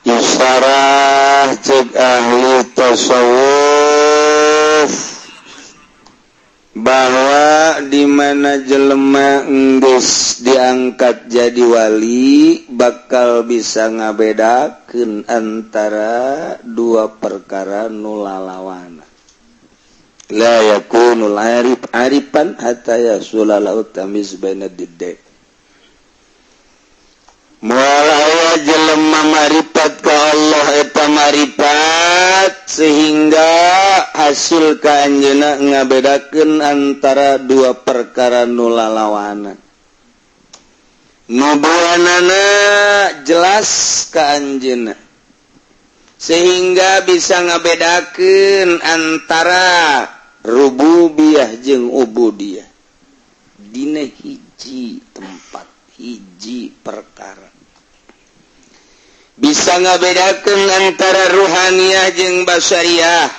Isarah cek ahli tasawuf bahwa di mana jelema enggeus diangkat jadi wali bakal bisa ngabedakeun antara dua perkara nu lalawana. La yakunul arif arifan hatta yasula lahu tamyiz baina diddain. Moal aya jelema marifat ka Allah eta marifat sehingga hasil ka anjeunna ngabedakeun antara dua perkara nu lalawana. Nu duanana jelas ka anjeunna sehingga bisa ngabedakeun antara rububiyah jeung ubudiyah dina hiji tempat, hiji perkara. Bisa ngabedakeun antara ruhaniyah jeung basyariah,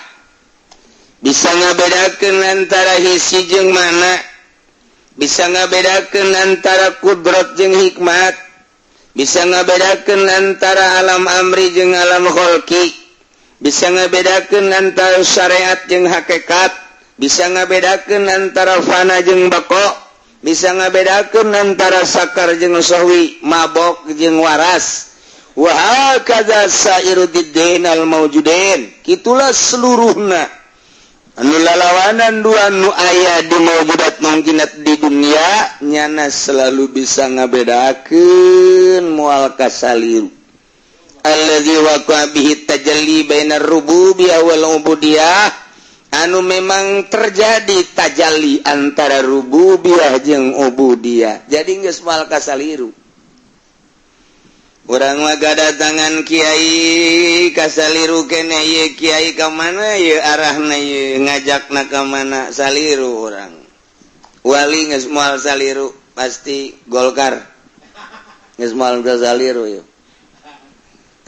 bisa ngabedakeun antara hisi jeung mana, bisa ngabedakeun antara kudrat jeung hikmat, bisa ngabedakeun antara alam amri jeung alam kholqi, bisa ngabedakeun antara syariat jeung hakikat, bisa ngabedakeun antara fana jeung bako, bisa ngabedakeun antara sakar jeung sahwi, mabok jeung waras. Wa hakadza sairu diddain al mawjudin. Kitulah seluruhna anu lalawanan dua nu aya di mawjudat mungkinat di dunia, nyana selalu bisa ngabedakeun moal kasaliru. Allazi waqa bihi tajalli bainar rububiyah wal ubudiyah, anu memang terjadi tajalli antara rububiyah jeung ubudiyah. Jadi geus moal kasaliru. Urang mah kadatangan kiai kasaliru kene, ieu kiai ka mana ieu arahna, ieu ngajakna ka mana, saliru urang. Wali geus moal saliru, pasti Golkar. Geus moal saliru ieu.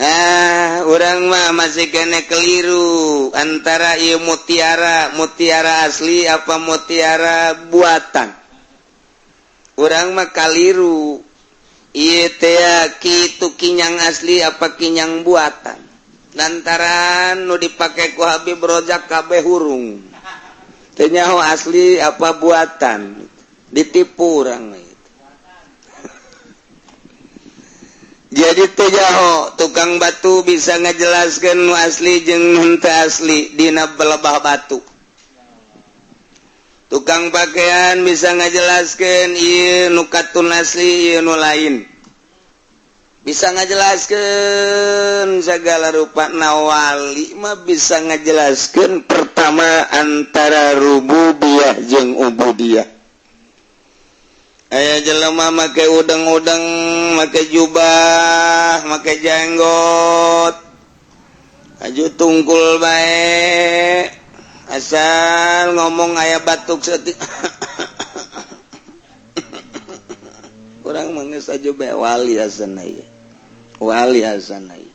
Ah, urang mah masih kene keliru antara ieu mutiara, mutiara asli apa mutiara buatan. Urang mah kaliru. Ieu teh kitu kinyang asli apa kinyang buatan. Lantaran nu dipake ku Habib Rojak kabeh hurung. Teu nyaho asli apa buatan. Ditipu urang mah. Jadi teu nyaho tukang batu bisa ngajelaskeun nu asli jeung nu henteu asli dina belebah batu. Tukang pakaian bisa ngajelaskeun ieu nu katun asli, ieu nu lain. Bisa ngajelaskeun segala rupa. Na wali mah bisa ngajelaskeun pertama antara rububiyah jeung ubudiyah. Aya jelema make udeng-udeng, make jubah, make jenggot, aju tungkul bae, asal ngomong aya batuk setik. Urang mah geus aju bae wali asana ieu. Wali asana ieu.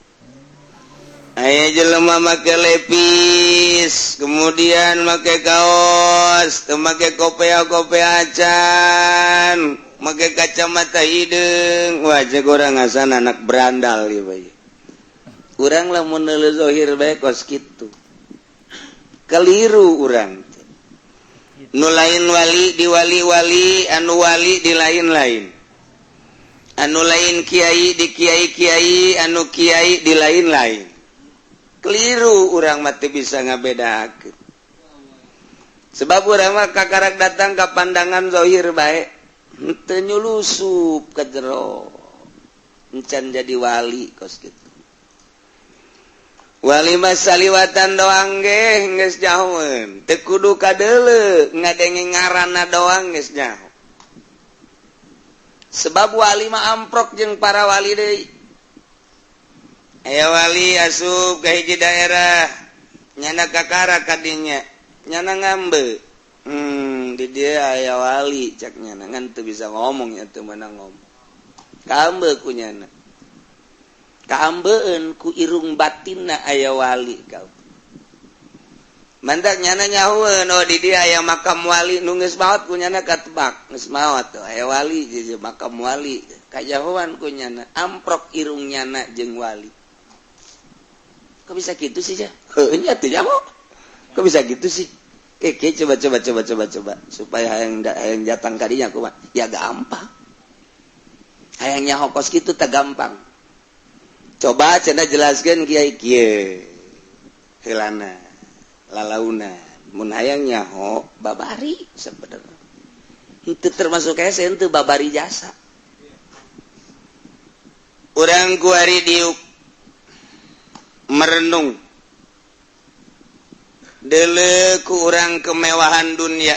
Aya jelema make lepis, kemudian make kaos, teu make kopea-kopea acan, make kacamata hideung. Wah, cek urang asana anak berandal ieu bae. Urang lamun neuleuh zahir bae kos kitu. Keliru urang. Nu lain wali di wali-wali, anu wali di lain-lain. Anu lain kiai di kiai-kiai, anu kiai di lain-lain. Keliru urang mah teu bisa ngabedakeun. Sebab urang mah kakarak datang ka pandangan zahir bae, henteu nyulusup ka jero. Encan jadi wali kos kitu. Wali mah saliwatan doang ge geus nyahoeun, teu kudu kadeuleu, ngadenge ngaranna doang geus nyaho. Sebab wali mah amprok jeung para wali deui. Aya wali asup ka hiji daerah, nyana kakara kadinya, nyana ngambe. Di dia aya wali cak nyana, ngan teu bisa ngomong nya, teu meunang ngomong. Kaambe ku nyana. Kaambeun ku irung batinna aya wali kau. Mantak nyana nyahoeun, oh di dia aya makam wali nu geus maot ku nyana katebak, geus maot tuh aya wali di makam wali. Kajahoan ku nyana, amprok irung nyana jeung wali. Kok bisa gitu sih, ja? Heuh nya teu nyaho. Kok bisa gitu sih? Keke, coba coba coba coba coba supaya hayang hayang datang kadinya kumaha? Ya gampang. Hayang nyaho kos kitu tak gampang. Coba cenah jelaskeun, Kiai, kieu. Heulana lalauna mun hayang nyaho babari sebenarnya. Henteu termasuk hese, henteu babari jasa. Urang kuari diuk merenung dele ku urang kemewahan dunia,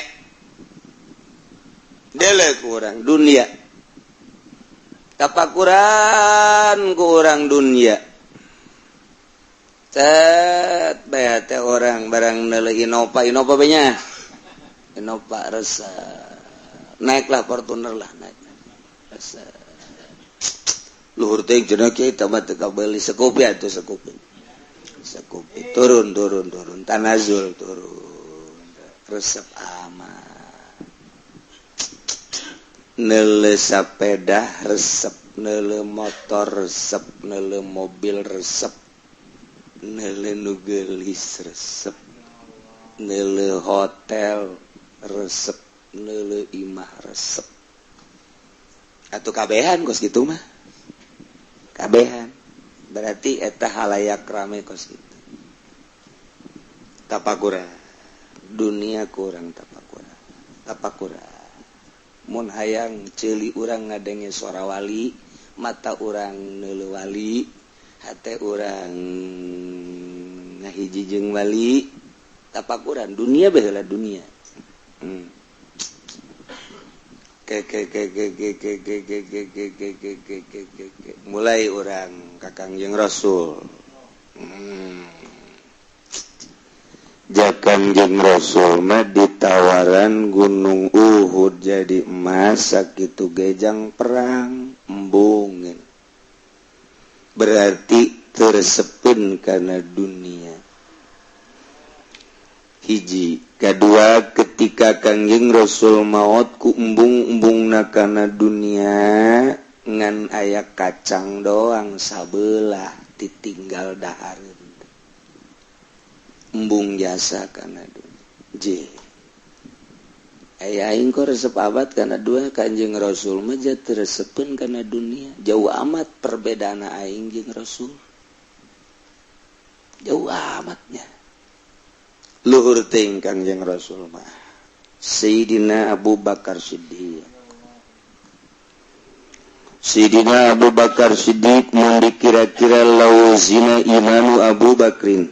dele ku urang dunia, tapakuran ku urang dunia. Cet bae teh orang barang neuleuh Innova, Innova nya, Innova resep, naiklah Fortuner lah, naik resep. Luhur teh cenah, kieu mah teu kabeuli Scoopy atuh, Scoopy, Scoopy. Turun, turun, turun, tanazul, turun, resep amat. Neuleuh sepeda resep, neuleuh motor resep, neuleuh mobil resep, neuleuh nu geulis resep, neuleuh hotel resep, neuleuh imah resep atau kabehan kos gitu mah. Kabehan berarti eta halayak rame kos gitu. Tapakuran dunia kurang, tapakuran, tapakuran. Mun hayang ceuli urang ngadenge suara wali, mata urang neuleuh wali, hate urang ngahiji jeung wali, tapakuran dunia baheula dunia. Ke ke ke ke ke ke ke ke ke ke ke ke ke ke ke ke mulai urang ka Kangjeng Rasul. Ja Kangjeng Rasul mah ditawaran Gunung Uhud jadi emas sakitu gejang perang, embungin. Berarti teu resepeun kana dunia. Hiji, kedua, ketika Kangjeng Rasul maot ku embung-embungna kana dunia, ngan aya kacang doang sabelah ditinggal dahareun. Embung jasa kana dunia. J aya aing kok resep amat kana dua, Kanjeng Rasul mah teu resepeun kana dunia. Jauh amat perbedaan aing jeung Rasul, jauh amatnya. Luhur teuing Kangjeng Rasul mah Sayyidina Abu Bakar Siddiq. Sayyidina Abu Bakar Siddiq mun dikira-kira lau zina imanu Abu Bakrin,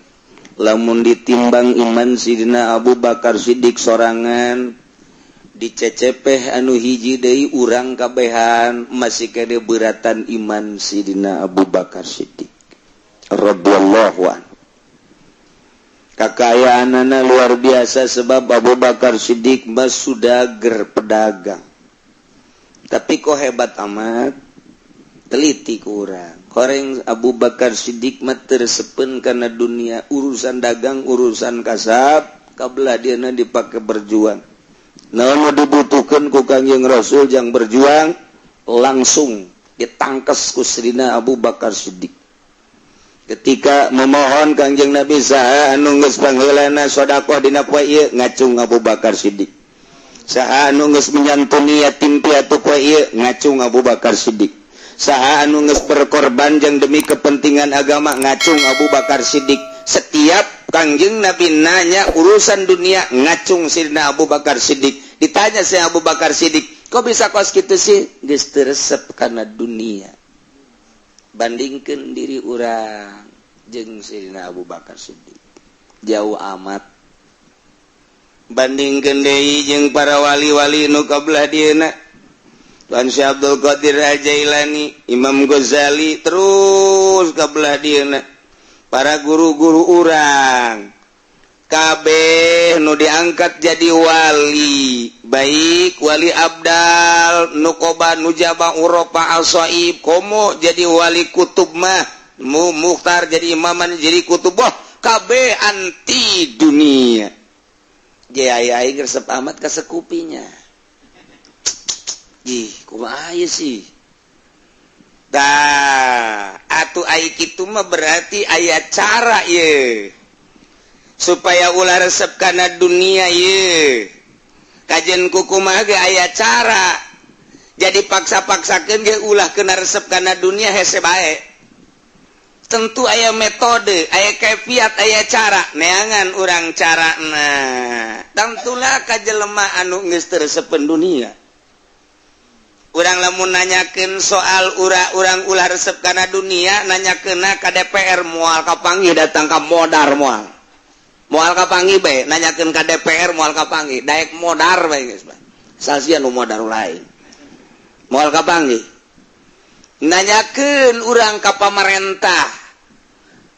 lamun ditimbang iman Sidina Abu Bakar Siddiq sorangan, dicecepeh anu hiji deui, urang kabehan, masih kene beratan iman Sidina Abu Bakar Siddiq radhiyallahu anhu. Kekayaanana luar biasa, sebab Abu Bakar Siddiq mah sudager, pedagang. Tapi kok hebat amat, teliti kurang koreng. Abu Bakar Siddiq mah teu resepeun kana dunia. Urusan dagang, urusan kasab, kabelah dieuna dipake berjuang. Naon nu dibutuhkeun ku Kangjeng Rasul jang berjuang, langsung ditangkes ku Sidina Abu Bakar Siddiq. Ketika memohon Kangjeng Nabi, saha anu geus pangheulana sedekah dina poe ieu, ngacung Abu Bakar Siddiq. Saha anu geus menyantuni yatim piatu poe ieu, ngacung Abu Bakar Siddiq. Saha anu geus berkorban jang demi kepentingan agama, ngacung Abu Bakar Siddiq. Setiap Kangjeng Nabi nanya urusan dunia, ngacung Sidina Abu Bakar Siddiq. Ditanya si Abu Bakar Siddiq, kok bisa kos gitu sih? Geus teu resep kana dunia. Bandingkan diri urang jeung Sidina Abu Bakar Siddiq, jauh amat. Bandingkan deui jeung para wali-wali nu kabelah dieuna, Tuan Syekh Abdul Qadir Jailani, Imam Ghazali, terus kabelah dieuna para guru-guru urang kabeh nu diangkat jadi wali, baik wali abdal, nukoba, nujaba, uropa, asoib, komo jadi wali kutub mah mu mukhtar, jadi imaman, jadi kutub, boh kabeh anti dunia. Jaya aing resep amat ka Scoopy-nya. Ih, kumaha sih? Tah, atuh ai kitu mah berarti aya cara ye supaya ulah resep kana dunia ye. Kajen kukumaha ge aya cara. Jadi paksa-paksakeun ge ulah kena resep kana dunia, hese bae. Tentu aya metode, aya kaifiat, aya cara. Neangan urang cara. Nah, tentulah ka jelema anu geus teu resepeun dunia. Urang lamun nanyakeun soal urang ulah resep kana dunia, nanyakeun ka DPR moal kapanggih, datang ka modar moal. Moal kapanggih bae, nanyakeun ka DPR moal kapanggih, daek modar bae geus bae. Salsia nu modar lain. Moal kapanggih. Nanyakeun urang ka pamarentah.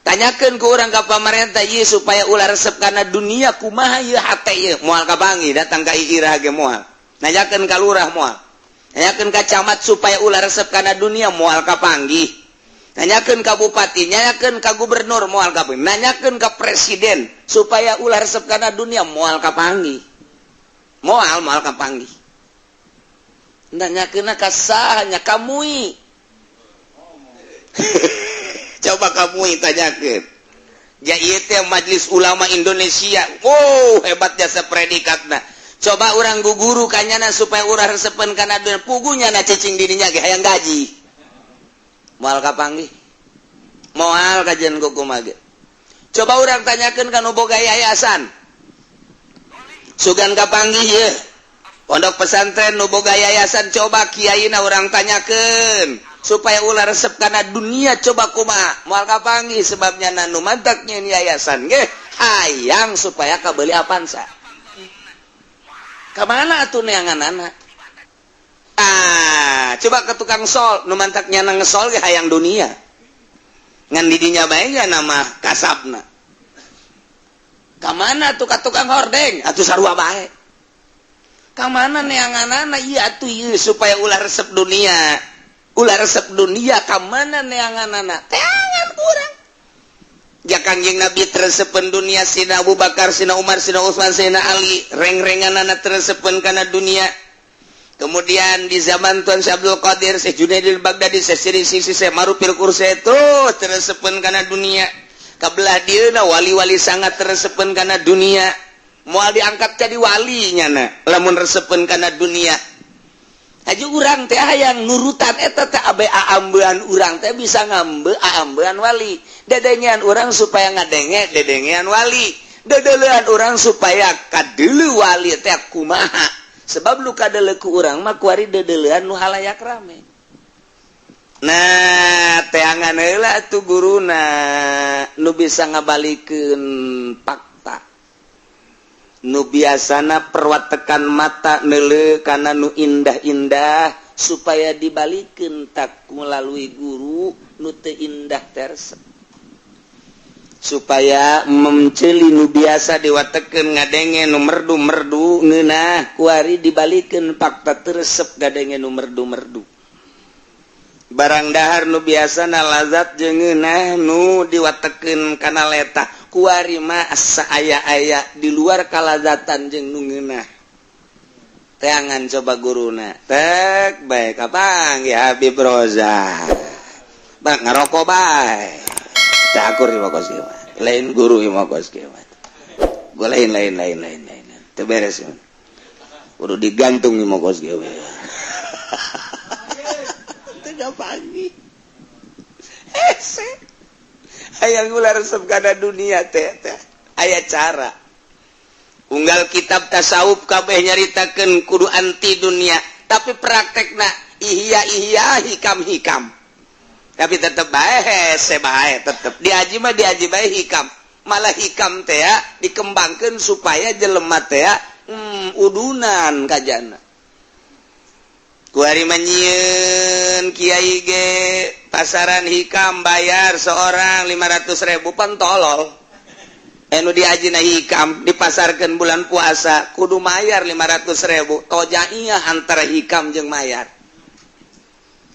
Tanyakeun ku urang ka pamarentah ieu supaya ulah resep kana dunia kumaha ieu hate ieu, moal kapanggih, datang ka Irah ge moal. Nanyakeun ka lurah moal. Nanyakeun ka camat supaya ulah resep kana dunia moal kapanggih. Nanyakeun ka bupati, nanyakeun ka gubernur moal kapanggih. Nanyakeun ka presiden supaya ulah resep kana dunia moal kapanggih. Moal moal kapanggih. Nanyakeun ka saha nya, ka MUI. Coba ka MUI tanyakeun. Ja ieu teh Majelis Ulama Indonesia. Oh, hebat jasa predikatna. Coba urang guguru kanyana supaya ulah resepen kana dunia, pugunya na cicing dirinya ge hayang gaji. Moal kapanggih. Moal kajian kumaha ge. Coba urang tanyakeun ka nu boga yayasan. Sugan kapanggih ye. Pondok pesantren nu boga yayasan, coba kiaina urang tanyakeun supaya ulah resep kana dunia, coba kumaha. Moal kapanggih, sebabnya nu mantak nyieun yayasan ge hayang supaya kabeli Avanza. Kemana atuh neangan anak? Ah, coba ke tukang sol, nu mantak nyana ngesol ge hayang dunia. Ngan didinya bae nya nama kasabna. Kamana tuh ka tukang hordeng? Atuh sarua bae. Kamana neanganana ieu atuh ieu supaya ulah resep dunia? Ulah resep dunia kamana neanganana? Teangan kurang. Ja Kangjeng Nabi teu resepen dunia, Sina Abu Bakar, Sina Umar, Sina Utsman, Sina Ali, reng-renganana teu resepen kana dunia. Kemudian di zaman Tuan Syekh Abdul Qadir, Syekh Junaidil Baghdadi, Syekh Siri Sisi, Syekh Marufil Kursi terus teu resepen kana dunia. Kabelah dieuna wali-wali sangat teu resepen kana dunia. Moal diangkat jadi wali nyana lamun resepen kana dunia. Haji urang teh hayang nurutan eta teh abe aambean urang teh bisa ngambe aambean wali. Dedengean urang supaya ngadenge dedengean wali. Dedelean urang supaya kadeuleu wali teh kumaha. Sebab lu kadeuleu ku urang mah kuari dedelean nu halayak rame. Nah, teangan heula atuh guruna nu bisa ngabalikeun fakta. Nu biasana perwatekan mata neuleu kana nu indah-indah supaya dibalikeun tak melalui guru nu teu indah tersep. Supaya menceli nu biasa diwatekeun ngadenge nu merdu-merdu ngeunah, kuari dibalikeun fakta teu resep ngadenge nu merdu-merdu. Barang dahar nu biasana lazat jeung ngeunah nu diwatekeun kana letah, kuari mah asa aya-aya di luar kalazatan jeung nu ngeunah. Teangan coba guruna. Tek bae kapanggih Habib Roza. Bang ngarokok bae. Teu akur ieu mah kos kieu mah. Lain guru ieu mah kos kieu mah. Gua lain lain lain lain lain. Teu beres ieu. Kudu digantung ieu mah kos kieu. Teu kapanggih. Hese. Hayang ulah resep kana dunia teh teh. Aya cara. Unggal kitab tasawuf kabeh nyaritakeun kudu anti dunia, tapi praktekna ihya ihya, hikam hikam. Tapi tetep bae hese bae, tetep diaji mah diaji bae hikam. Malah hikam teh ya dikembangkeun supaya jelema teh ya, udunan kajana. Kuari mah nyieun kiai ge pasaran hikam, bayar seorang 500 ribu, pan tolol. Anu diajina hikam dipasarkan bulan puasa kudu mayar 500 ribu, tojaiyah antara hikam jeung mayar.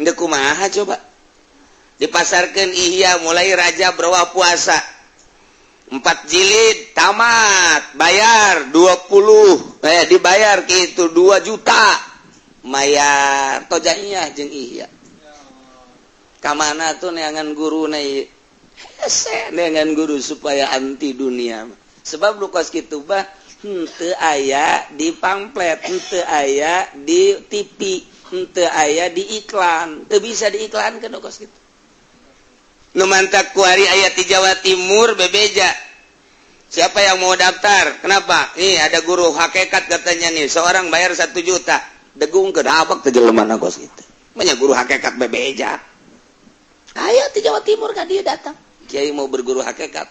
Ndek kumaha coba dipasarkan Ihya mulai Rajab berwa puasa 4 jilid tamat, bayar 20, eh, dibayar gitu 2 juta, mayar tojaiyah jeung Ihya. Ka mana tuh neangan guru na ieu? Hese neangan guru supaya anti dunia. Sebab lu kos kitu bah henteu aya di pamflet, henteu aya di TV, henteu aya di iklan, teu bisa diiklankeun kos kitu. Nu mantak kuari aya di Jawa Timur bebeja. Siapa yang mau daftar? Kenapa? Nih ada guru hakikat katanya nih, seorang bayar 1 juta. Degung ke apa ke jelema kos kitu. Banyak guru hakikat bebeja. Aya di Jawa Timur kan dia datang. Kiai mau berguru hakikat.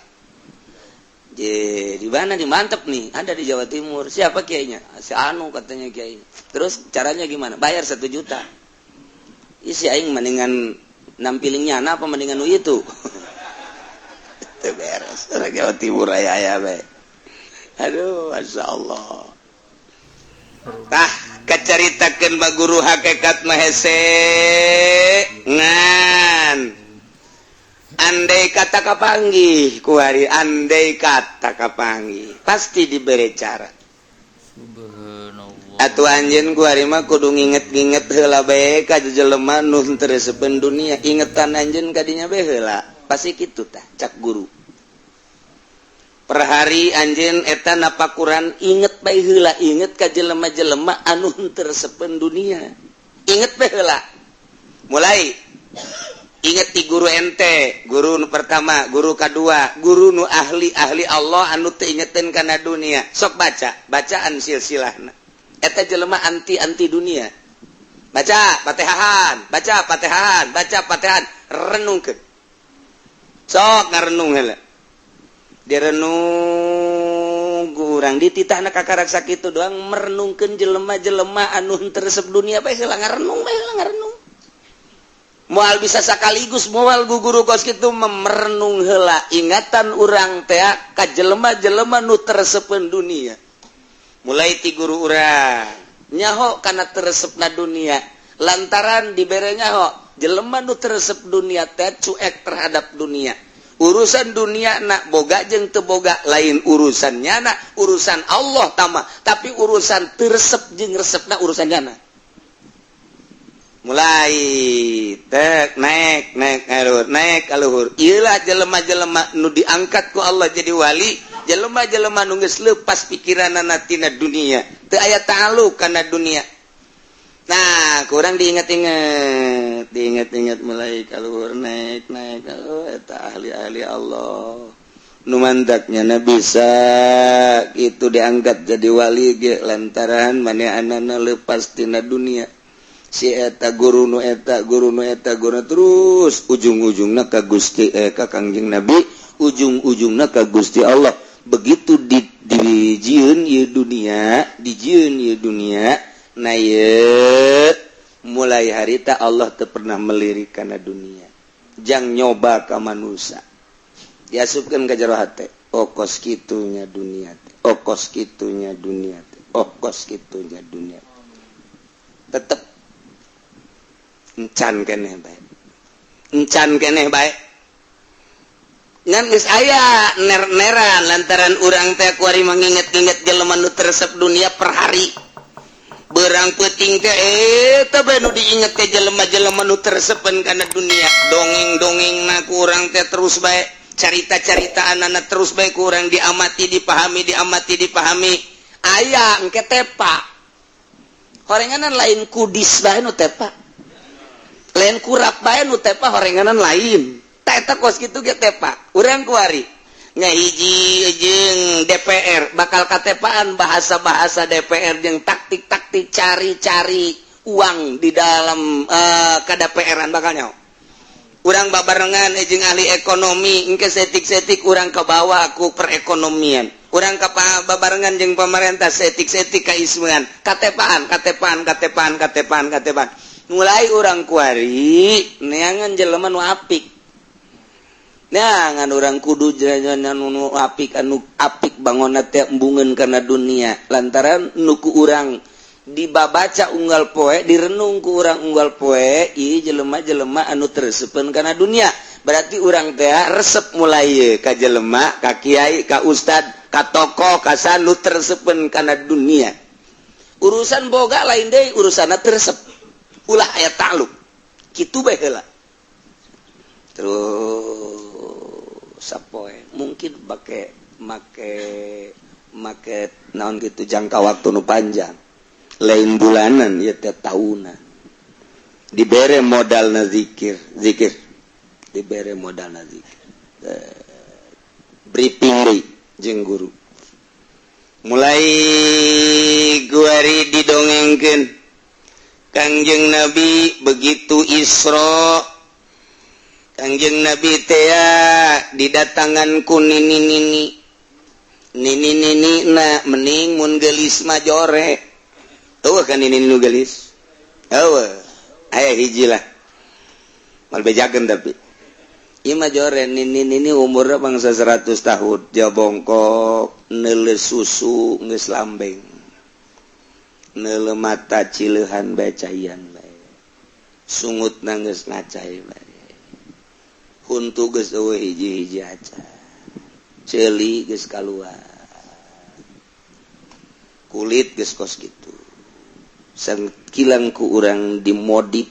Di mana nih, mantep nih, ada di Jawa Timur. Siapa kiainya? Si Anu katanya kiai. Terus caranya gimana? Bayar 1 juta. Isi aing mendingan nampilingnya apa mendingan nu itu. Itu beres. Orang Jawa Timur aya aya be. Aduh, masya Allah. Tah, kacaritakeun ba guru hakikat mah hese ngan andai kata kapanggih kuari, andai kata kapanggih pasti diberi cara. Subhanallah. Atuh anjeun kuari mah kudu nginget-nginget heula bae ka jelema nu teu resepeun dunia, ingetan anjeun kadinya bae heula, pasti kitu. Tah, cak guru per hari anjeun eta napakuran inget bae heula, inget ka jelema-jelema anu teu resepeun dunia, inget bae heula. Mulai inget ti guru ente, guru nu pertama, guru kedua, guru nu ahli ahli Allah anu teu ingetin kana dunia. Sok baca bacaan silsilahna eta jelema anti anti dunia. Baca Fatehahan, baca Fatehahan, baca Fatehan, renungkeun. Sok ngarenung heula, direnung kurang dititahna kakarak sakitu doang, merenungkeun jelema-jelema anu henteu resep dunia bae heula, ngarenung bae heula, ngarenung. Moal bisa sekaligus, moal guru kos kitu. Merenung heula, ingatan urang teh ka jelema-jelema nu teu resepeun dunia. Mulai ti guru urang nyaho kana teu resepna dunia, lantaran dibere nyaho jelema nu teu resep dunia teh cuek terhadap dunia. Urusan dunia nak boga jeung teu boga lain urusan nyana, urusan Allah tama, tapi urusan teu resep jeung resepna urusan nyana. Mulai tek naik naik kaluhur, naik kaluhur. Iyalah jelema-jelema nu diangkat ku Allah jadi wali, jelema-jelema nu geus lepas pikiranana tina dunia, teu aya ta'alluq kana dunia. Nah, kurang diingat-ingat, diingat-ingat, mulai kaluhur, naik naik. Oh, eta ahli-ahli Allah nu mantaknya na bisa itu diangkat jadi wali ge lantaran manehanana lepas tina dunia. Si eta guru nu eta guru nu eta guru, terus ujung-ujungna ka Gusti, ka Kangjeng Nabi, ujung-ujungna ka Gusti Allah. Begitu di dijieun ieu dunia, dijieun ieu dunia, nah ye mulai harita Allah teu pernah melirik kana dunia jang nyoba ka manusia, diasupkeun ka jero hate, oh kos kitunya dunia teh, oh kos kitunya dunia teh, oh kos kitunya dunia. Tetep encan keneh bae, encan keneh bae, ngan geus aya ner-neran lantaran urang teh kuari menginget-inget jelema nu teu resep dunia. Per hari berang peuting teh eta bae nu diinget teh, jelema-jelema nu teu resepeun kana dunia. Dongeng-dongeng na kurang teh terus bae, carita-carita anak terus bae kurang diamati, dipahami, diamati, dipahami. Aya engke tepa horenganan, lain kudis bae nu tepa, lain kurap bae nu tepa, horenganan lain. Eta kos kitu ge tepa. Urang kuari ngahiji jeung DPR bakal katepaan bahasa-bahasa DPR jeung taktik-taktik cari-cari uang di dalam KDPR-an bakal nyaho. Urang babarengan jeung ahli ekonomi, engke setik-setik urang ke bawah ku perekonomian. Urang ke babarengan jeung pemerintah, setik-setik kaismean, katepaan, katepaan, katepaan, katepaan, katepaan. Mulai urang kuari neangan jelema nu apik. Nah, urang kudu nu apik, anu apik bangun teh embungeun kana dunia, lantaran nuku urang dibabaca unggal poe, direnung ku urang unggal poe, ieu jelema-jelema anu teu resepeun kana dunia. Berarti urang teh resep mulai ka jelema, ka kiai, ka ustad, ka tokoh, ka nu teu resepeun kana dunia. Urusan boga lain deui, urusanna teu resep, ulah aya takluk kitu bae heula. Terus sapoe mungkin make make make naon gitu, jangka waktu nu panjang, lain bulanan ya teh, tahunan. Dibere modal na zikir, zikir dibere modal na zikir, briefing deui jeung guru. Mulai guari didongengkeun Kangjeng Nabi. Begitu Isra, Kangjeng Nabi tea didatangan ku nini nini nini nini. Na mening mun gelis mah jore. Tuh kan nini nu gelis eueuh, aya hiji lah, mal bejakeun, tapi ieu mah jore. Nini nini umurna bangsa 100 tahun, dia bongkok, neule susu geus lambeng, neule mata cileuhan bae, caian bae, sungut geus ngacai bae, huntu geus eueuh hiji-hiji aca, ceuli geus kaluar, kulit geus kos kitu. Sangkilang ku urang dimodif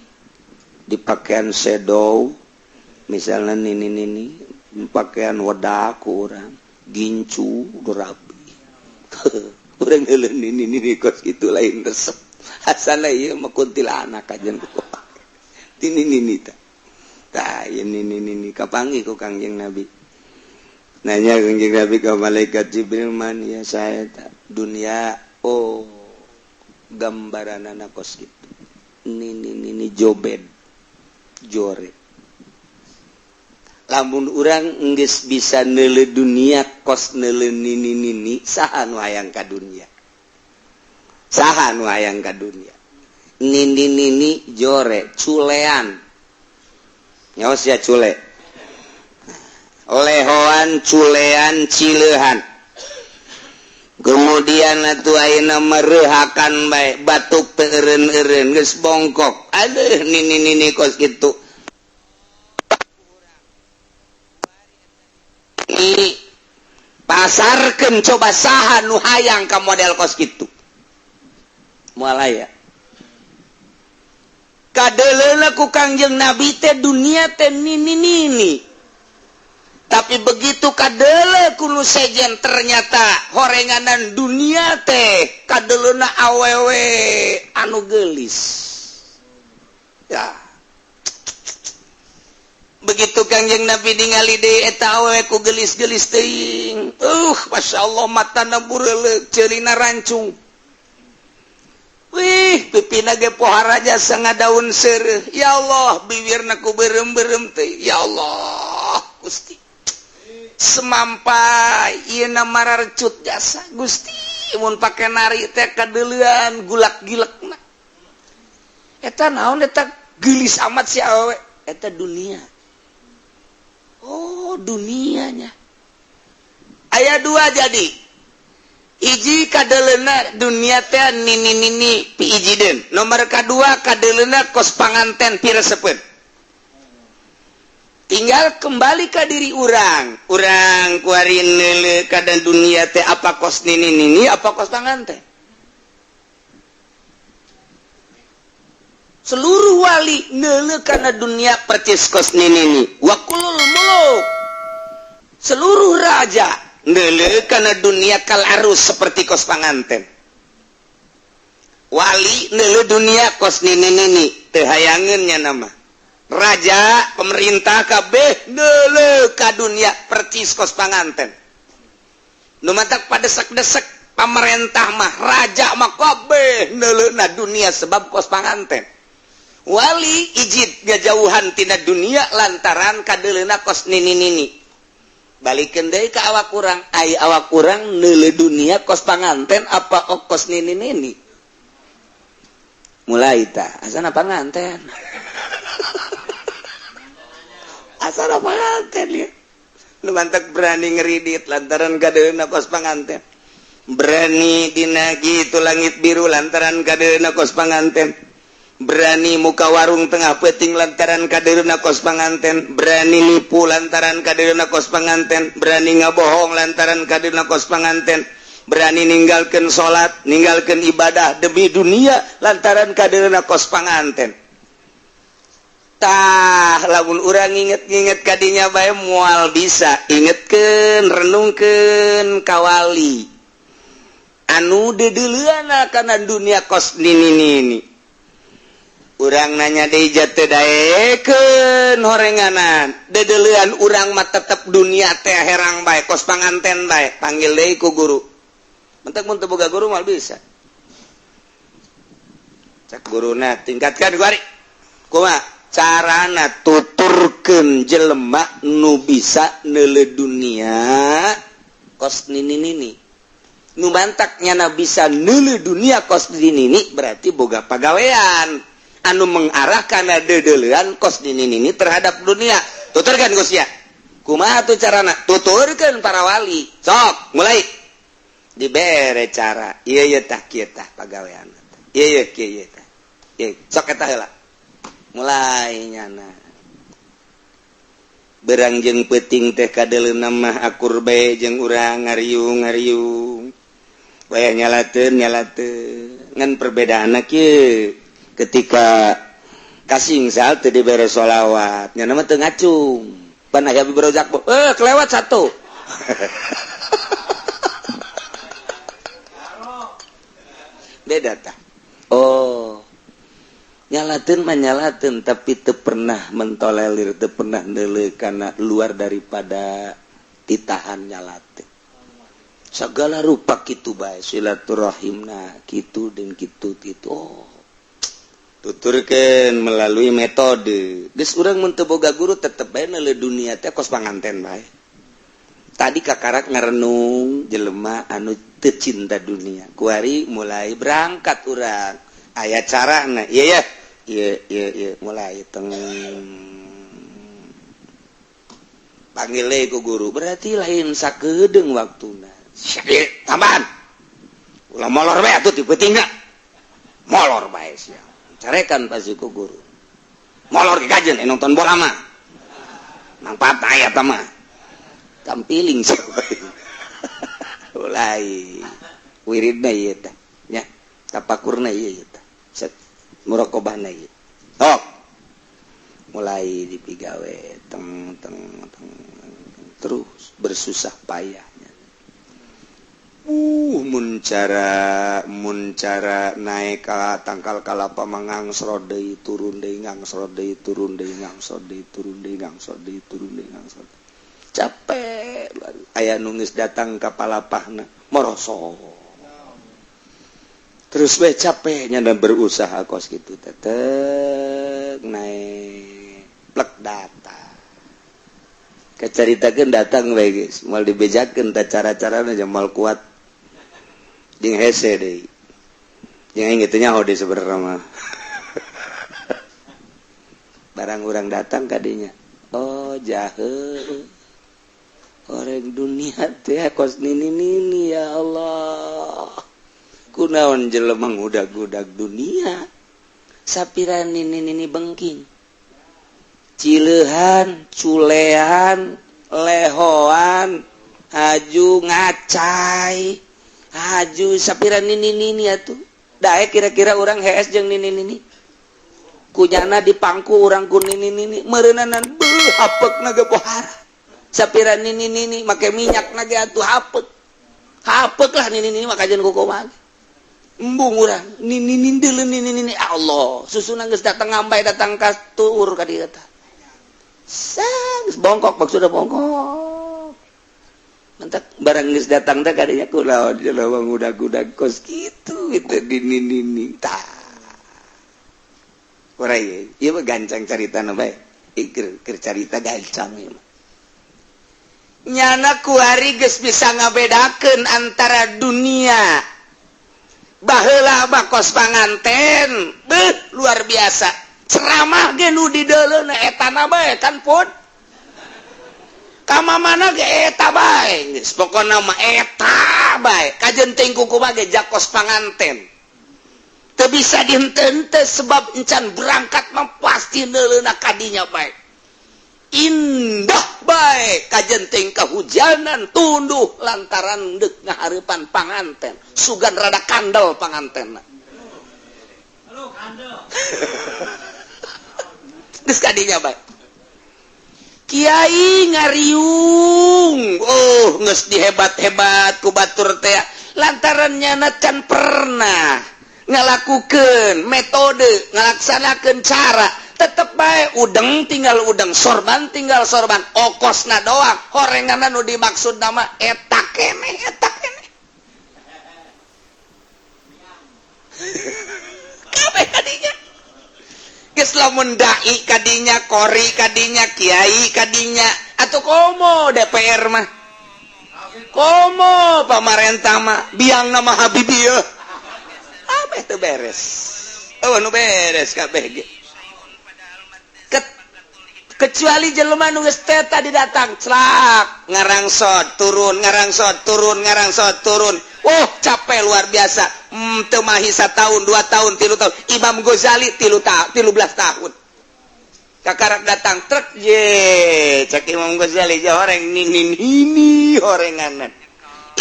di pakaian sedow misalnya. Nini nini pakaian wadah ku urang gincu rapi, urang ngeuleuh nini nini kos kitu lain resep. Asana ieu mah kuntilanak kajen tini nini tah. Tah, ieu nini nini kapanggih ku Kangjeng Nabi. Nanya Kangjeng Nabi ke malaikat Jibril, "Man ya saya tak dunia?" "Oh, gambaran anak kos gitu, nini nini jobed jore." Lamun urang geus bisa neule dunia kos neule nini nini, saha nu hayang ka dunia? Saha nu hayang ka dunia? Nini nini jore, culean nyawa sia, cule lehoan, culean, cileuhan. Kemudian atuh ayeuna merehakan bae, batuk teu eureun-eureun, geus bongkok. Aduh, nini nini kos kitu. Ini pasarkeun, coba saha nu hayang ka model kos kitu? Moal aya. Kadeuleuna ku Kangjeng Nabi teh dunia teh nini nini, tapi begitu kadeuleu ku nu sejen, ternyata horenganan dunia teh kadeleuna awewe anu gelis ya. Begitu Kangjeng Nabi ningali deui eta awewe ku gelis-gelis teuing, Masya Allah, matana bureuleuk, ceulina rancung. Wih, pipina ge pohara jasa daun seureuh. Ya Allah, bibirna ku beureum-beureum teh. Ya Allah Gusti, semampai ieu na mararecut jasa Gusti. Mun pake nari teh kadeuleuan gulak-gilekna. Eta naon eta, geulis amat si awewe? Eta dunia. Oh, dunianya aya dua. Jadi hiji kadeleuna dunia teh nini nini piijiden, nomor kedua kadeleuna kos panganten piresepeun. Tinggal kembali ke diri urang. Urang kuari neule kana dunia teh apa kos nini nini, apa kos panganten? Seluruh wali neule kana dunia percis kos nini nini. Wa kulul muluk, seluruh raja neule kana dunia kal arus, seperti kos panganten. Wali neule dunia kos nini nini, teu hayangeun nya nama raja, pemerintah kabeh neule ka dunia percis kos panganten. Nu matak padesek-desek pamerentah mah, raja mah, kabeh na dunia sebab kos panganten. Wali ijid ngajauhan tina dunia lantaran kadeleuna kos nini nini. Balikeun deui ka awak urang. Ai awak urang neuleu dunia kos panganten apa kos nini nini? Mulai ta asana panganten, asana panganten ya. Nu mantak berani ngeridit lantaran kadeleuna kos panganten, berani dinagi itu langit biru lantaran kadeleuna kos panganten, berani muka warung tengah peting lantaran kadeleuna kos panganten, berani nipu lantaran kadeleuna kos panganten, berani ngabohong lantaran kadeleuna kos panganten, berani ninggalkan salat, ninggalkan ibadah demi dunia lantaran kadeleuna kos panganten. Tah, lamun urang inget-inget kadinya bae moal bisa. Ingetkeun, renungkeun kawali anu deudeuleuna kana dunia kos nini-nini. Urang nanya deui teu daekeun horenganan. Deudeuleun urang mah tetep dunia teh herang bae, kos panganten bae. Panggil deui ku guru. Mentak mun teu boga guru moal bisa. Cek guruna, tingkatkan kuari. Kumaha? Carana tuturkeun jelema nu bisa neuleu dunia kos nini-nini. Nu mantak nyana bisa neuleu dunia kos nini-nini berarti boga pagawean anu mengarah kana deudeuleun kos nini-nini terhadap dunia. Tuturkan Gus ya. Kumaha tuh carana? Tuturkeun para wali. Sok, mulai. Dibere cara. Ieu ieu tah kieu tah pagawean. Ieu ieu kieu ieu tah. Ieu sok eta heula. Mulai nyana berang jeung peuting teh kadeuleuna mah akur bae jeung urang, ngariung ngariung, wayah nyalateun nyalateun. Ngan perbedaanna kieu, ketika kasingsal teu dibere sholawat, nyana mah teu ngacung. Pan aya berojak, eh, kelewat satu. Beda tah. Oh, nyalateun mah nyalateun, tapi teu pernah mentolerir, teu pernah neuleu kana luar daripada titahan nyalateun. Segala rupa kitu bae, silaturahimna kitu dan kitu kitu. Oh, tuturkeun melalui metode. Geus, urang mun teu boga guru tetep bae neuleu dunia teh kos panganten bae. Tadi kakarak ngarenung jelema anu teu cinta dunia. Kuari mulai berangkat urang, aya carana. Iya ya, iya iya iya, mulai teng panggil deui ku guru, berarti lain sakedeung waktuna. Syek, tambahan ulah molor bae atuh ti peutingna, molor bae sia. Carekan pasti ku guru, molor ge kajeun nonton bola mah manfaat aya ta mah tampiling sia. Mulai wiridna ieu tah nya, tapakurna ieu tah, set muraqabahna ieu. Tok, mulai dipigawe teng teng teng, terus bersusah payahnya. Mun cara naik ka tangkal kalapa mangangsrot deui turun deui, ngangsrot deui turun deui, ngangsrot deui turun deui, ngangsrot deui turun deui, ngangsrot. Capek. Aya nu geus datang ka palapahna morosok terus we capeknya dan berusaha kos gitu, tetep naik plek datang. Keceritakeun datang we geus moal dibejakeun tah cara-carana, moal kuat jeung hese deui, jeung aing teu nyaho deui sebenarnya mah. Barang urang datang kadinya, oh, jahe orang dunia teh kos nini nini. Ya Allah, kunaon jelema ngudag-gudag dunia sapira nini nini, bengking, cileuhan, culean, lehoan, haju ngacai, haju sapira nini nini atuh. Daek kira-kira urang hees jeung nini nini? Kunyana dipangku urang ku nini nini meureunanan, beuh, hapekna ge pohara. Sapira nini nini make minyak na ge atuh hapek hapek lah. Nini nini mah kajian kumaha, embung urang nini nini deuleu nini nini. Allah, susuna geus datang ngambai, datang ka tuur ka dieu tah. Sang geus bongkok, maksudna bongkok. Mentak barang geus datang teh kadinya, kunaon jelema ngudag-gudag kos kitu gitu di nini nini tah. Kurai ieu mah gancang caritana bae. Keur keur carita gancang ieu mah. Nyana kuari geus bisa ngabedakeun antara dunia. Baheula mah kos panganten, beuh, luar biasa. Ceramah ge nu dideuleuna etana bae kan, pun kama mana ge eta bae. Geus pokona mah eta bae, kajeun teuing kumaha ge jakos panganten teu bisa dihenteu, sebab encan berangkat mah pasti neuleuna kadinya bae, indah bae. Kajeun teuing kahujanan tunduh lantaran deuk ngahareupan panganten, sugan rada kandel pangantenna. Halo, kandel. Geus kadinya bae. Kiai ngariung, oh, geus dihebat-hebat ku batur teh lantaran nyana can pernah ngalakukeun metode, ngalaksanakeun cara. Tetep bae udeng tinggal udeng, sorban tinggal sorban, okosna doang horenganna. Nu dimaksud nama eta keneh, eta keneh kabeh kadinya. Geus lamun dai kadinya, kori kadinya, kiai kadinya, atau komo DPR mah, komo pamarentah mah, biang nama Habibie ya kabeh teu beres. Oh, nu beres kabeh ge kecuali jelema nu geus teh tadi datang celak, ngarangsot turun, ngarangsot turun, ngarangsot turun. Oh, capek luar biasa. Teu mahi tahun, 2 tahun, 3 tahun. Imam Ghazali 13 tahun kakarak datang truk je. Cek Imam Ghazali, horeng ini ini horenganan.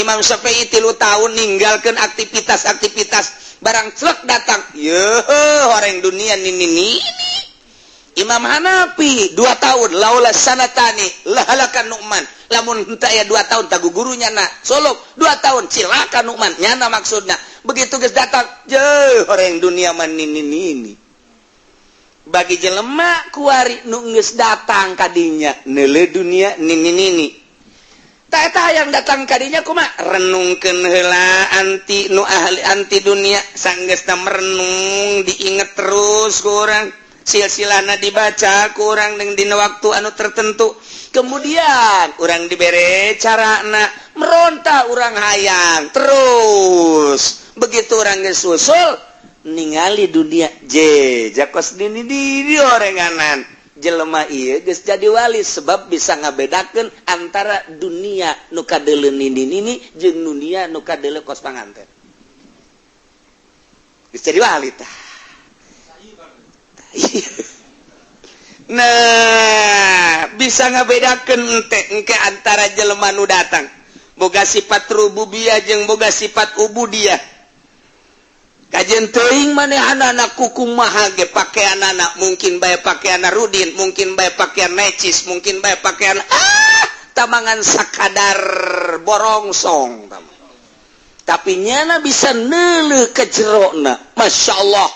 Imam Syafi'i 3 tahun ninggalkan aktivitas-aktivitas, barang celek datang ye horeng dunia ini ini. Imam Hanafi 2 tahun, laula sanatani lahalakan Nu'man. Lamun henteu aya 2 tahun tagu gurunya na solok 2 tahun, cilaka Nu'man nyana. Maksudnya begitu geus datang je horeng dunia man ini ini. Bagi jelema kuari nu geus datang kadinya neule dunia nini nini tak eta yang datang kadinya kuma renungkeun heula anti nu ahli anti dunia. Sanggeusna merenung, diinget terus ku urang, silsilahna dibaca kurang dengan dina waktu anu tertentu, kemudian urang dibere carana meronta, urang hayang terus. Begitu urang geus susul ningali dunia je jakos dini di orenganan jelema ieu geus jadi wali sebab bisa ngabedakeun antara dunia nu kadeuleu nini nini jeung dunia nu kadeuleu kos panganten. Geus jadi wali tah. Nah, bisa ngabedakeun ente engke antara jelema nu datang boga sifat rububiyah jeung boga sifat ubudiyah. Kajian teuing manehanana kukumaha ge pakaianana, mungkin bae pakaian rudin, mungkin bae pakaian necis, mungkin bae pakaian tamangan sakadar borongsong, tapi nyana bisa neuleuh ke jerona. Masya Allah,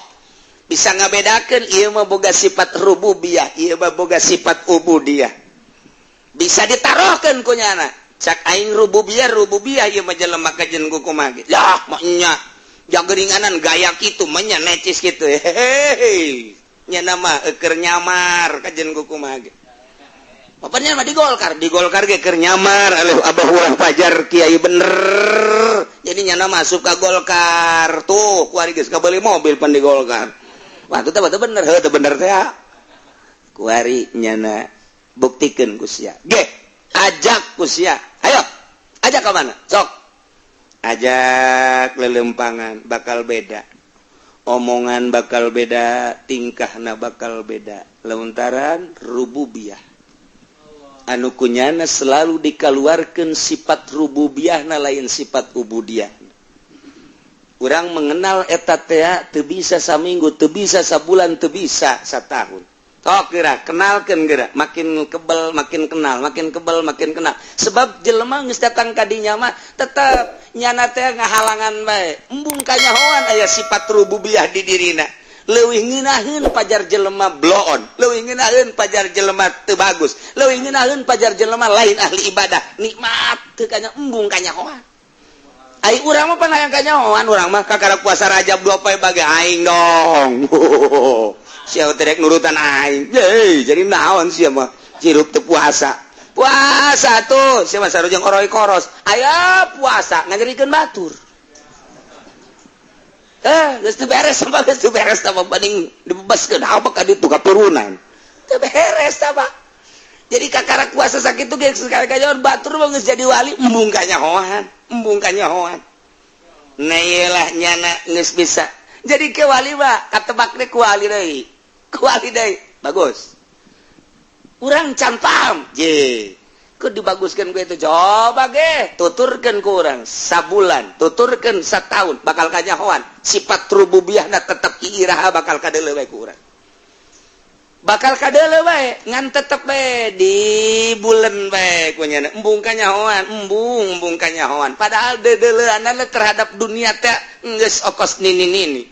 bisa ngabedakeun ieu mah boga sifat rububiyah, ieu mah boga sifat ubudiyah. Bisa ditaruhkeun ku nyana, cak aing rububiyah rububiyah ieu mah jelema kajen ku kumaha ge yah mah nya jageringanan gaya kitu mah nya necis kitu. Hehehe, nya nama keur nyamar kajen ku kumaha ge. Bapaknya mah di Golkar, di Golkar ge keur nyamar. Alih abah urang pajar kiai bener. Jadi nyana masuk ke Golkar tuh, kuari geus kabeli mobil pan di Golkar. Wah, itu teh bener, heuh bener teh. Kuari nyana buktikeun ku sia. Ge, ajak ku sia. Ayo, ajak ke mana? Sok. Ajak lelempangan bakal beda. Omongan bakal beda, tingkahna bakal beda. Lantaran rububiyah. Anu kunyana selalu dikeluarkan sifat rububiyahna, lain sifat ubudiyah. Urang mengenal eta tea teu bisa saminggu, teu bisa sabulan, teu bisa satahun. Tok geura kenalkeun geura, makin kebel makin kenal, makin kebel makin kenal. Sebab jelema geus datang ka dinya mah tetep nyana teh ngahalangan bae. Embung kanyahoan aya sifat rububiyah di dirina. Leuwih ngeunaheun pajar jelema bloon, leuwih ngeunaheun pajar jelema teu bagus, leuwih ngeunaheun pajar jelema lain ahli ibadah, nikmat teu kanya, embung kanyahoan. Ai urang mah pan hayang kanyahoan, urang mah kakara puasa Rajab 2 poe bage aing dong. Sia teh rek nurutan aing. Ye, jadi naon sia mah cirup teu puasa. Puasa tuh sia mah sarujeng oroy koros. Aya puasa nganyerikeun batur. Eh, geus teu beres sama geus teu beres sama banding dibebaskeun apa ka ditu katurunan. Teu beres apa. Jadi kakara puasa sakitu ge sekali kanyahoan batur mah geus jadi wali embung kanyahoan, embung kanyahoan. Nah, iyalah nyana geus bisa. Jadi ke wali mah katebak deh ku wali deui. Ku wali deui. Bagus. Urang can paham. Je. Ku dibaguskan ku itu coba ge tuturkeun ku urang sabulan, tuturkeun satahun, bakal kanyahoan sifat rububiyahna tetep iraha bakal kadeuleu we ku urang. Bakal kadeuleu bae, ngan tetep bae di bulan bae ku nyana, embung kanyahoan, embung embung kanyahoan. Padahal deudeuleunana terhadap dunia teh geus okos nini nini,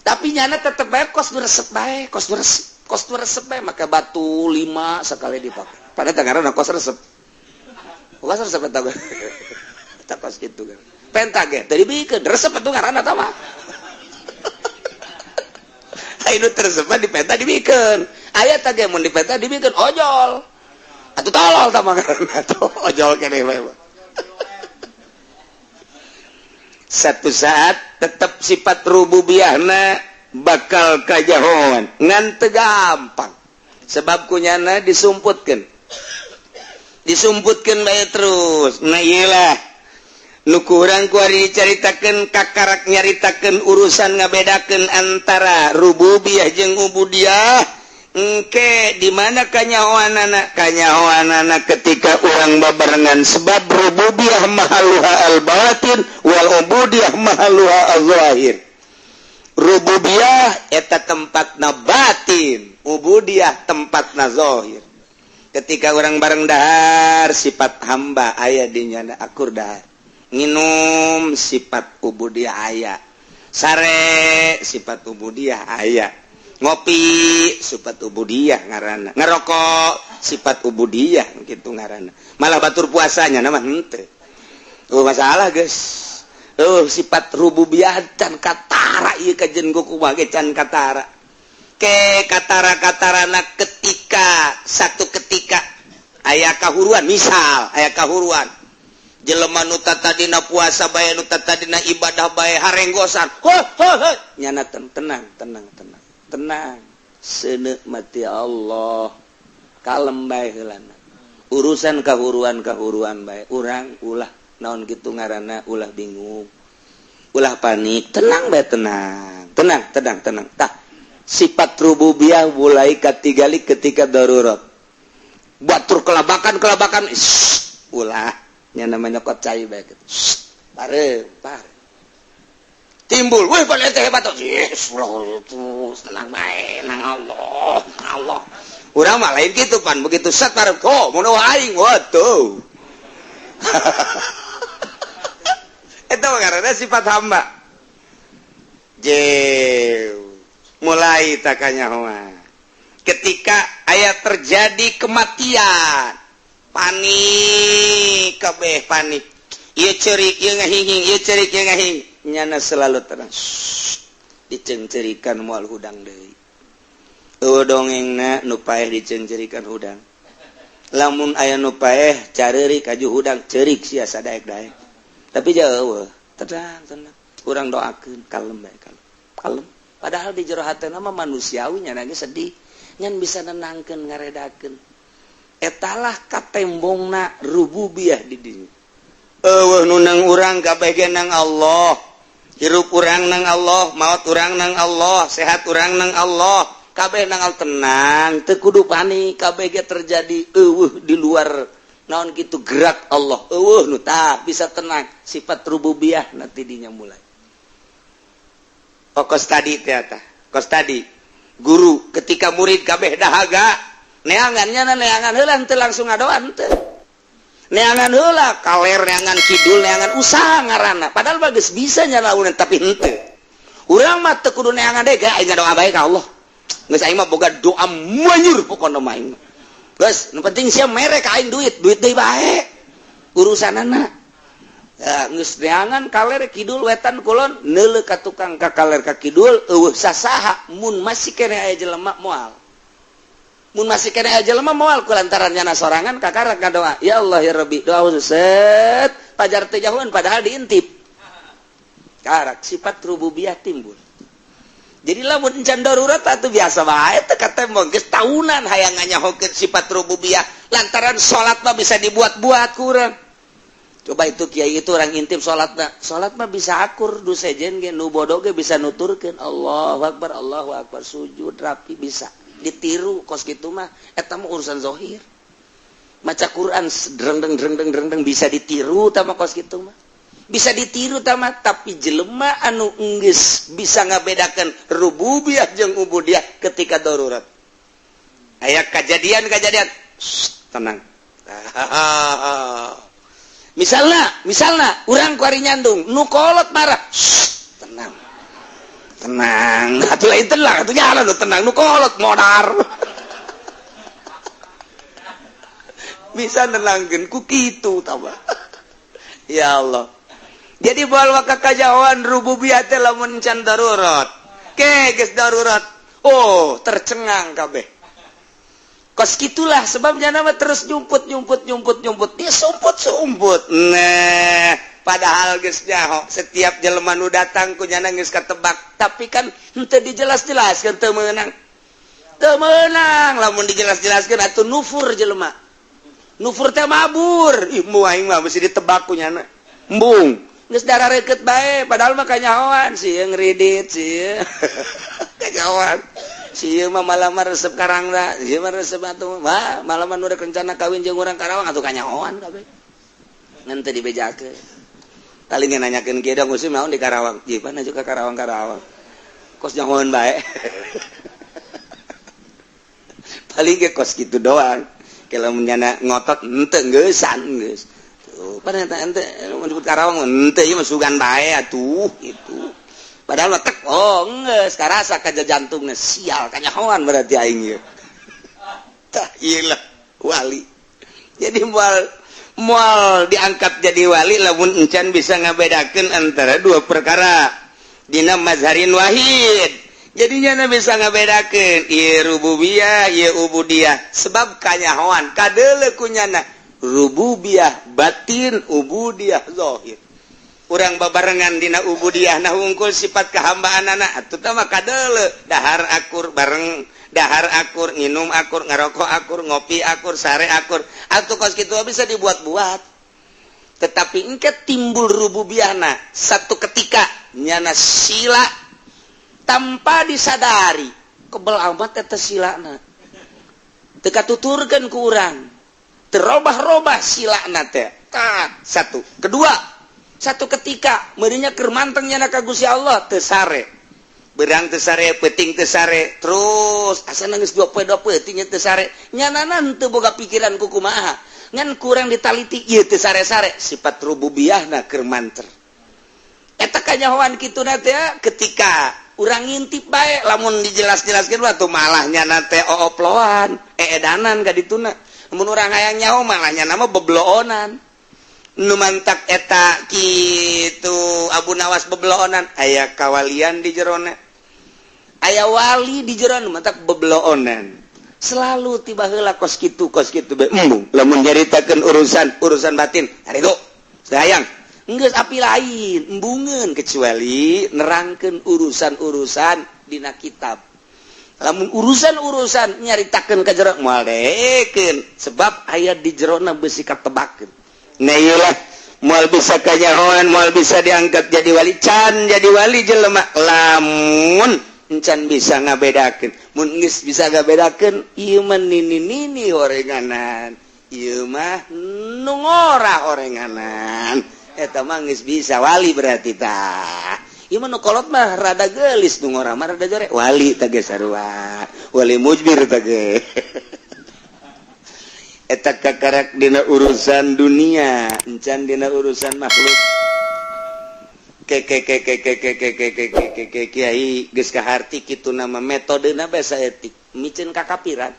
tapi nyana tetep bae kos nu resep bae, kos nu resep, kos nu resep bae. Maka batu lima sekali dipakai pada ngaranna kos resep, kos resep eta eta kos kitu kan. Penta ge teu dibikeun, resep atuh ngaranna tah mah. Ayo tersebut di penta dibikeun, aya tah ge mun di penta dibikeun ojol atuh, tolol tah mah ngaranna tuh, ojol keneh bae. Satu saat tetap sifat rububiyahna bakal kajahoan, ngan teu gampang, sebab kunyana disumputkeun, disumputkeun bae terus. Nah, iyalah nu kurang kuari dicaritakeun, kakarak nyaritakeun urusan ngabedakeun antara rububiyah jeung ubudiyah. Engke di mana kanyahoanana? Kanyahoanana ketika urang babarengan, sebab rububiyah mahaluha al batin wal ubudiyah mahaluha al zahir. Rububiyah eta tempatna batin, ubudiyah tempatna zahir. Ketika urang bareng dahar, sifat hamba aya di nyana, akur dahar. Nginum, sifat ubudiyah aya. Sare, sifat ubudiyah aya. Ngopi, sifat ubudiyah ngaranna. Ngerokok, sifat ubudiyah gitu ngaranna. Malah batur puasanya nama henteu. Oh, masalah guys. Oh, sifat rububiyah can katara ieu, kajen kumaha ge can katara. Ke katara-katarana ketika satu ketika aya kahuruan, misal aya kahuruan, jelema nu tadina puasa bae, nu tadina ibadah bae, harenggosan, ho ho ho, nyana tenang, tenang, tenang, tenang, seuneu mati Allah, kalem bae heulana. Urusan kahuruan kahuruan bae, urang ulah naon gitu ngaranna, ulah bingung, ulah panik, tenang bae, tenang, tenang, tenang, tenang. Tah, sifat rububiyah mulai katigali ketika darurat. Batur kelabakan kelabakan, ulah nya namanya nyokot cai bae gitu, pare pare timbul, wih, pada teh hebat, yes, tenang bae nang Allah, Allah. Urang mah lain gitu pan, begitu set pare, oh, mun aing, waduh. Itu karena sifat hamba. Je mulai takanya ketika ayat terjadi kematian, panik kabeh, panik. Ieu ceurik, ieu ngahinging, ieu ceurik, ieu ngahing, nyana selalu tenang. Diceungceurikan moal hudang deui. Eueuh dongengna, nu paeh diceungceurikan hudang. Lamun aya nu paeh careurik aju hudang, ceurik sia sadaek-daek. Tapi jauh, tenang, tenang, urang doakeun, kalem bae, kalem, kalem. Padahal di jero hatena mah manusiawi, nyana ge sedih, ngan bisa nenangkeun, ngaredakeun. Etalah katembongna rububiyah di dinya. Eueuh nu nang urang, kabeh ge nang Allah. Hirup urang nang Allah, maut urang nang Allah, sehat urang nang Allah, kabeh nang Allah. Tenang, teu kudu panik. Kabeh ge terjadi, eueuh di luar naon gitu gerak Allah, eueuh nu tah bisa tenang. Sifat rububiyah nanti dinya mulai. Oh, kos tadi teh, tah kos tadi guru ketika murid kabeh dahaga, neangannya neangan heula, teu langsung ngadoan, teu, neangan heula kaler, neangan kidul, neangan usaha ngaranna. Padahal bagus bisa nyalaunan, tapi henteu. Urang mah teu kudu neangan deui, aing doa bae ka Allah. Geus, aing mah boga doa manyur pokona mah aing. Geus, nu penting sia mere ka aing duit, duit deui bae urusanana. Ya, geus neangan kaler kidul wetan kulon, neuleuh ka tukang ka kaler ka kidul, eueuh sasaha. Mun masih keneh aya jelema moal, mun masih keneh aya jelema moal, kulantaran nyana sorangan kakarak ngadoa, "Ya Allah, ya Rabbi," doa khusus, set pajar teu jauhan, padahal diintip. Karak sifat rububiyah timbul. Jadi lamun encan darurat atuh biasa bae, teu katembong. Geus tahunan hayang nganyahokeun sifat rububiyah, lantaran salat mah bisa dibuat-buat kurang. Coba itu kiai, itu orang intip salatna, salat mah bisa akur, du sejen ge, nu bodoh ge bisa nuturkeun Allahu Akbar, Allahu Akbar, sujud rapi, bisa ditiru kos kitu mah. Eta mah urusan zohir. Maca Quran dreng dreng dreng dreng dreng bisa ditiru tama, kos kitu mah bisa ditiru tama. Tapi jelema anu enggeus bisa ngabedakan rububiyah jeung ubudiyah ketika darurat. Aya kejadian-kejadian, tenang. Misalnya, misalnya urang kuari nyandung, nu kolot marah, tenang, tenang. Atuh lain tenang, atuh jalan nu tenang, nu kolot modar. Bisa nenangkeun ku kitu tah. Ya Allah. Jadi moal waka kajauhan rububiyah teh lamun can darurat. Ke geus darurat. Oh, tercengang kabeh. Kos gitulah sebabnya nama terus nyumput nyumput nyumput nyumput, dia sumput sumput. Nah, padahal geus nyaho setiap jelema nu datang ku nyana geus katebak, tapi kan henteu dijelas-jelaskeun, teu meunang. Teu meunang lamun dijelas-jelaskeun atuh nufur jelema. Nufur teh mabur. Ih, mu aing mah mesti ditebak ku nyana. Embung. Geus darah reket bae, padahal mah kanyahoan sih ngridit sih. Kanyahoan. Si ieu mah malah mah resep Karangna, ieu mah resep atuh. Wah, malah mah nu rencana kawin jeung urang Karawang atuh kanyahoan kabeh. Ngan teu dibejakeun. Paling ge nanyakeun kieu dong musim naon di Karawang. Jipan aja ka Karawang-Karawang. Kos nyahoan bae. Paling ge kos kitu doang. Kalau menyana ngotot henteu geusan geus. Tuh, pan eta ente menyebut Karawang henteu ieu mah sugan bae atuh gitu. Padahal mah tek oh geus karasa ka jantungna, sial kanyahoan berarti aing ieu. Tah ieu lah wali. Jadi moal moal diangkat jadi wali lamun encan bisa ngabedakeun antara dua perkara dina mazharin wahid. Jadinya bisa ngabedakeun ieu rububiyah, ieu ubudiyah, sebab kanyahoan kadeuleu kunyana rububiyah batin, ubudiyah zahir. Urang babarengan dina ubudiyah nah hungkul sifat kehambaan anak atuh tah mah kadeuleu dahar akur bareng, dahar akur, nginum akur, ngerokok akur, ngopi akur, sare akur, atuh kos kitu bisa dibuat-buat. Tetapi engke timbul rububiyahna satu ketika nyana sila tanpa disadari, kebel amat eta silana teu katuturkeun ku urang, terobah-robah silana teh. Tah, satu. Kedua, satu ketika meureunnya keur manteng nyana ka Gusti Allah, teu sare berang, teu sare peuting, teu sare terus asa geus dua poe dua peuting teu sare, nyanana teu boga pikiran ku kumaha, ngan kurang ditaliti ieu teu sare-sare, sifat rububiyahna keur manter. Eta kanyahoan kitu na teh ketika urang ngintip bae. Lamun dijelas-jelaskeun mah tuh malah nyana teh ooploan, eedanan ka dituna. Mun urang hayang nyaho malah nyana mah bebloonan. Nu mantak eta kitu Abu Nawas bebloonan, aya kawalian di jerona, aya wali di jerona, mantak bebloonan selalu. Tiba heula kos kitu, kos kitu bae. Embung lamun nyaritakeun urusan urusan batin haritu sayang geus api lain, embungeun, kecuali nerangkeun urusan-urusan dina kitab. Lamun urusan-urusan nyaritakeun ka jero moal deekeun, sebab aya di jerona beusi katebakeun. Nah, iyalah moal bisa kanyahoan, moal bisa diangkat jadi wali. Can jadi wali jelema lamun encan bisa ngabedakeun. Mun geus bisa ngabedakeun, ieu mah nini nini horenganan, ieu mah nu ngora horenganan, eta mah geus bisa wali berarti. Tah, ieu mah nu kolot mah rada geulis, nu ngora mah rada jore, wali tah geus sarua, wali mujbir tah ge. Eta kakarak dina urusan dunia, encan dina urusan makhluk. Ke ke ke ke ke ke ke ke ke ke ke ke kiai geus kaharti kitu nama metodena bae saeutik miceun kakapiran.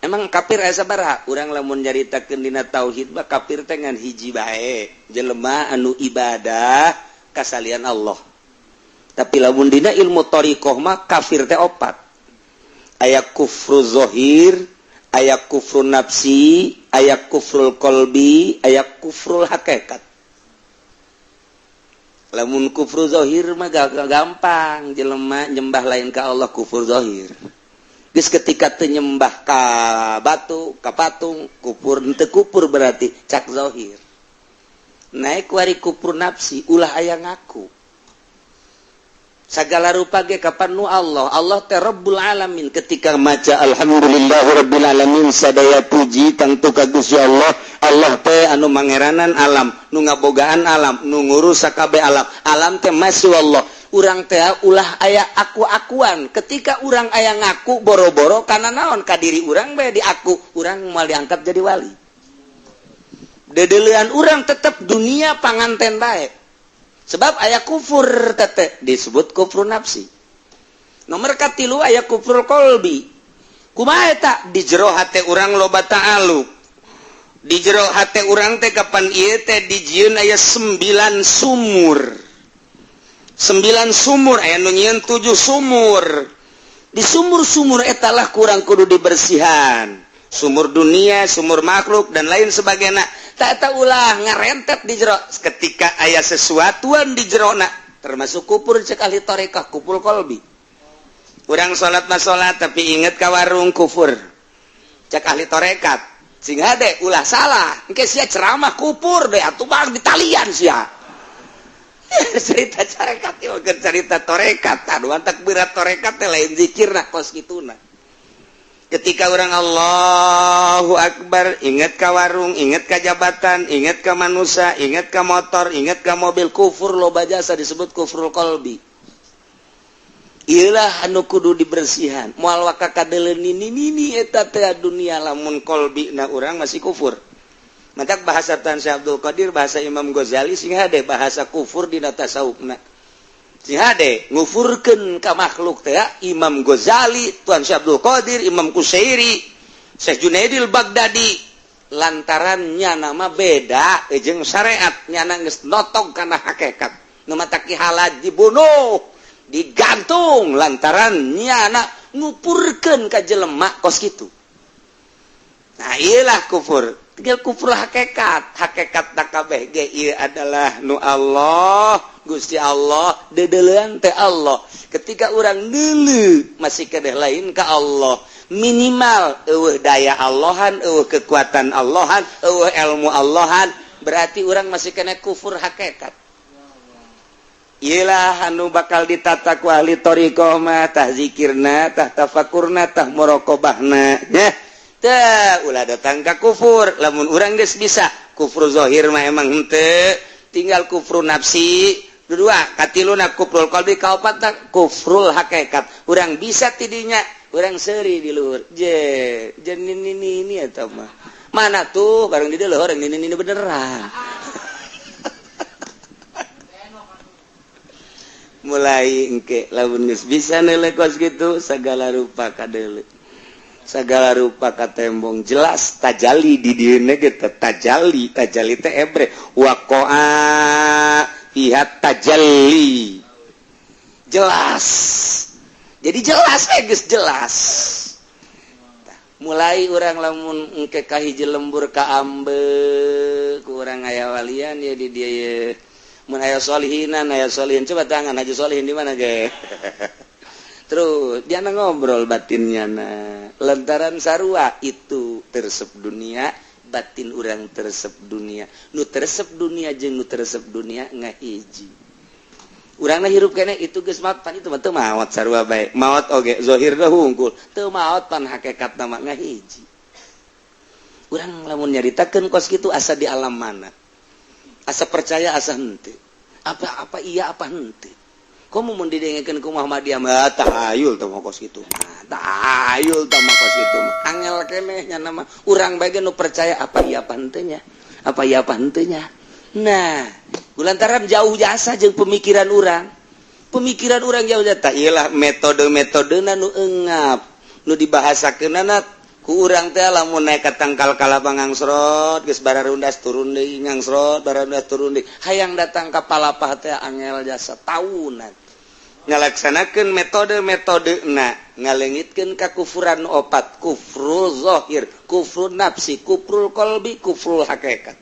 Emang kafir aya sabaraha? Urang lamun nyaritakeun dina tauhid mah kafir teh ngan hiji bae, jelema anu ibadah kasalian Allah. Tapi lamun dina ilmu thariqah mah kafir teh opat. Aya kufru zahir, aya kufru nafsi, aya kufrul qalbi, aya kufrul hakikat. Lamun kufru zahir mah gampang, jelema nyembah lain ka Allah kufur zahir. Geus ketika teu nyembah ka batu, ka patung, kufur henteu kufur berarti cak zahir. Naik wari kufur nafsi, ulah aya ngaku. Segala rupa ge kapan nu Allah, Allah teh Rabbul Alamin. Ketika maca alhamdulillahirabbil alamin, sadaya puji tangtu ka Gusti Allah. Allah teh anu mangeranan alam, nu ngabogaan alam, nu ngurus sakabeh alam. Alam teh masih Allah. Urang teh ulah aya aku-akuan. Ketika urang aya ngaku boro-boro karena naon, ka diri urang bae diaku, urang mau diangkat jadi wali. Dedelean urang tetap dunia panganten bae, sebab aya kufur tete disebut kufur nafsi. Nomor katilu, aya kufur kolbi. Kumaha eta? Di jero hate urang loba ta'aluk. Di jero hate urang teh kapan ieu teh dijieun aya 9 sumur, 9 sumur, aya nu nyieun 7 sumur. Di sumur-sumur etalah kurang kudu dibersihan, sumur dunia, sumur makhluk, dan lain sebagainya. Tak eta ulah ngarentet di jero. Ketika aya sesuatuan di jerona termasuk kufur, cek ahli tarekah kufur kolbi. Urang salat mah salat, tapi inget ka warung, kufur cek ahli tarekat. Sing hade, ulah salah, engke sia ceramah kufur deh atuh, bang, ditalian sia. Cerita carekat ieu, cerita torekat. Aduh, antak berat torekat teh lain zikir. Nah, kos kituna, ketika orang Allahu Akbar, inget ka warung, inget ka jabatan, inget ka manusia, inget ka motor, inget ka mobil, kufur loba jasa, disebut kufrul kolbi. Ilah anu kudu dibersihan. Moal waka kadeuleun nini nini eta teh dunia lamun kolbi na urang masih kufur. Matak bahasa Tan Syekh Abdul Qadir, bahasa Imam Ghazali, sing hade bahasa kufur dina tasawufna. Sing hade ngufurkeun ka makhluk teh Imam Ghazali, Tuan Syekh Abdul Qadir, Imam Kusyairi, Syekh Junaidil Baghdadi, lantaran nyana mah beda jeung syariat, nyana geus notog kana hakikat. Nu matak Ki Halaj dibunuh, digantung, lantaran nyana ngupurkeun ka jelema kos kitu. Nah, iyalah kufur, tinggal kufur hakikat. Hakikat kabeh ge ieu adalah nu Allah, Gusti Allah, dedelean teh Allah. Ketika orang deuleu masih kedeh lain ka Allah, minimal eueuh daya Allahan, eueuh kekuatan Allahan, eueuh ilmu Allahan, berarti orang masih kena kufur hakikat. Iyalah anu bakal ditata ku ahli thoriqoh mah, tah zikirna, tah tafakurna, tah muraqabahna nya. Tah, ulah datang ka kufur. Lamun urang geus bisa kufur zahir mah emang henteu, tinggal kufur nafsi dua, katiluna kufrul qalbi, kaopatna kufrul hakikat. Urang bisa tidinya, urang seuri di luhur je je ini ini ini eta mah mana tuh bareng di luhur ini beneran. Mulai engke lamun geus bisa neuleuh kos kitu, segala rupa kadeuleu, segala rupa katembong, jelas tajali di dieuna ge. Tajali, tajali teh ebre waqa'a fiha tajalli, jelas, jadi jelas eh geus jelas. Mulai urang lamun engke ka hiji lembur ka ambe ku urang aya walian ya di dieu ye. Mun aya solihinan, aya solihin, coba tangan Haji Solihin di mana ge. Terus dia ngobrol batinnya. Nah, lantaran sarua itu teresep dunia, batin orang teresep dunia, nu teresep dunia jeung nu teresep dunia ngahiji. Urangna hirup kene itu geus maot pan, itu mah teu maot, sarua bae maot oge, zahirna hungkul teu maot, pan hakikat mah ngahiji. Urang lamun nyaritakeun kos kitu asa di alam mana, asa percaya asa henteu, apa apa iya apa henteu. Komo mun didengekeun ku Muhammadiyah mah, tahayul teh mah kos kitu mah, tahayul teh mah kos kitu mah, angel keneh nya nama urang bae nu percaya apa iya apa henteu nya, apa iya apa henteu nya. Nah, lantaran jauh jasa jeung pemikiran urang, pemikiran urang jauh jasa, iyalah metode-metode nu engap nu dibahasakeunana ku urang teh. Lamun naik ka tangkal kalapa ngangsrot, geus bararundas turun deui, ngangsrot, bararundas turun deui, hayang datang ka palapah teh angel jasa, tahunan ngalaksanakeun metode-metode na ngalengitkeun kakufuran opat: kufrul zahir, kufrul nafsi, kufrul qalbi, kufrul hakikat.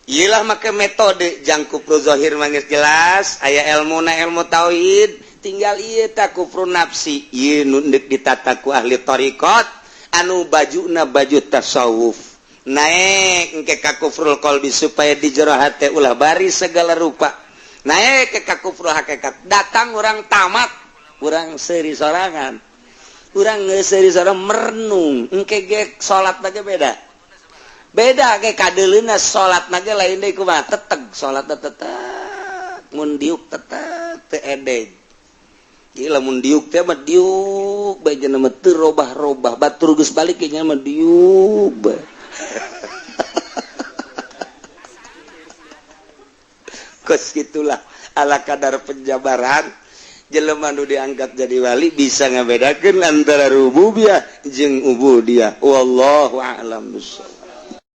Iyalah make metode jang kufrul zahir mah geus jelas aya ilmuna, ilmu tauhid. Tinggal ieu ta kufrul nafsi, ieu nu deuk ditata ku ahli thariqat anu bajuna baju tasawuf. Naik engke ka kufrul qalbi supaya di jero hate ulah bari segala rupa. Naik ke ka kufrul hakikat, datang orang tamat, urang seuri sorangan, urang seuri sorangan merenung. Engke ge salat ge beda beda ge kadeuleuna, salat ge lain deui. Kumaha teteg salat, teteg mun diuk teteg. Teu edeg. Jadi lamun diuk teh mah diuk bae, cenah mah teu robah-robah. Batur geus balik nya mah diuk bae. Kos gitulah, ala kadar penjabaran jelema nu diangkat jadi wali bisa ngabedakeun antara rububiyah jeung ubudiyah. Wallahu a'lam bissawab.